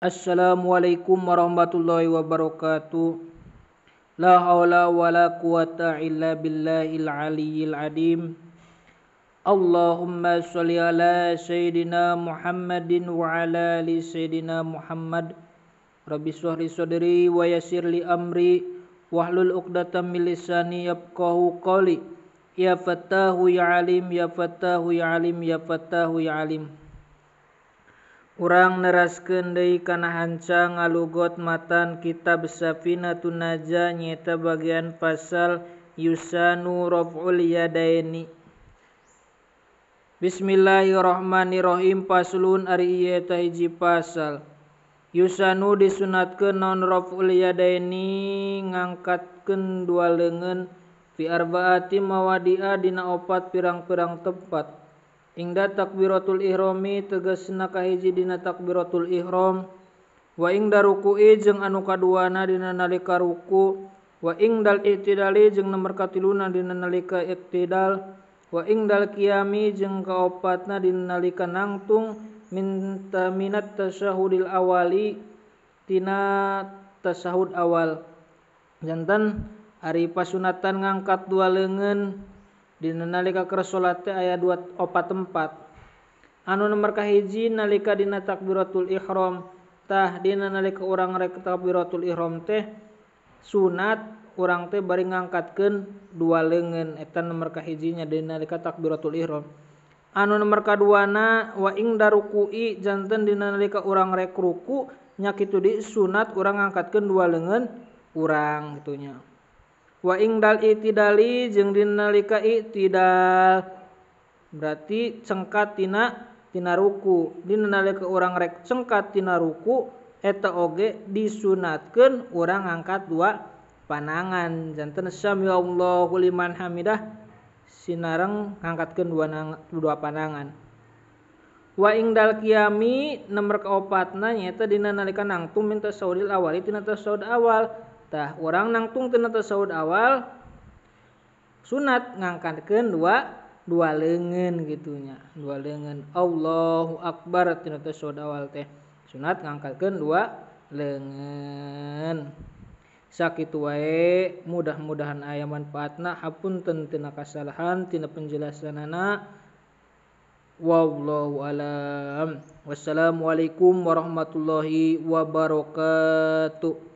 Assalamualaikum warahmatullahi wabarakatuh. La haula wala quwata illa billahil aliyyil adim. Allahumma sholli ala sayyidina Muhammadin wa ala ali sayyidina Muhammad. Rabbi shrah li sadri wa yassir li amri wahlul 'uqdatam min lisani yafqahu qawli. Ya Fattahu ya Alim, ya Fattahu ya Alim, ya Fattahu ya Alim. Urang neraskeun deui kana hanca ngalugot matan kitab Safinatun Najah nyaeta bagian pasal yusanu raf'ul yadaini. Bismillahirrahmanirrahim. Paslun ari ieu eta hiji pasal. Yusanu disunatkeun naon raf'ul yadaini ngangkatkeun dua leungeun fi arbaati mawadi'a dina opat pirang-pirang tempat. Ingda takbiratul ihrami tegasna kahiji dina takbiratul ihram, wa ingda ruku'i jeung anu kaduana dina nalika ruku, wa ingdal i'tidali jeung nomor katiluna dina nalika i'tidal, wa ingdal qiyami jeung kaopatna dina nalika nangtung min taminat tasyahudil awali tina tasyahud awal. Janten ari pasunatan ngangkat dua leungeun dina nalika keur salat teh aya dua opat tempat. Anu nomor kahiji nalika dina takbiratul ihram. Tah dina nalika urang rek takbiratul ihram teh sunat urang teh bari ngangkatkeun dua leungeun, eta nomor kahijinya dina nalika takbiratul ihram. Anu nomor kaduana wa ingda ruku'i janten dina nalika urang rek ruku nya kitu di sunat urang ngangkatkeun dua leungeun urang kitu nya. Wa ingdal i'tidali jeung dina nalika i'tidal berarti cengkat tina ruku. Dina nalika urang rek cengkat tina ruku eta oge disunatkeun urang ngangkat dua panangan. Janten samiallahu liman hamidah sinareng ngangkatkeun dua panangan. Wa ingdal qiyami nomor kaopatna nyaeta dina nalika nangtung min tasyahudil awali tina tasyahud awal. Tah urang nangtung tina tasyahud awal sunat ngangkatkeun dua leungeun gitunya, dua leungeun. Allahu akbar tina tasyahud awal teh sunat ngangkatkeun dua leungeun. Sakitu wae, mudah-mudahan aya manfaatna. Hapunten tina kasalahan tina penjelasanana. Wallahu alam. Wassalamualaikum warahmatullahi wabarakatuh.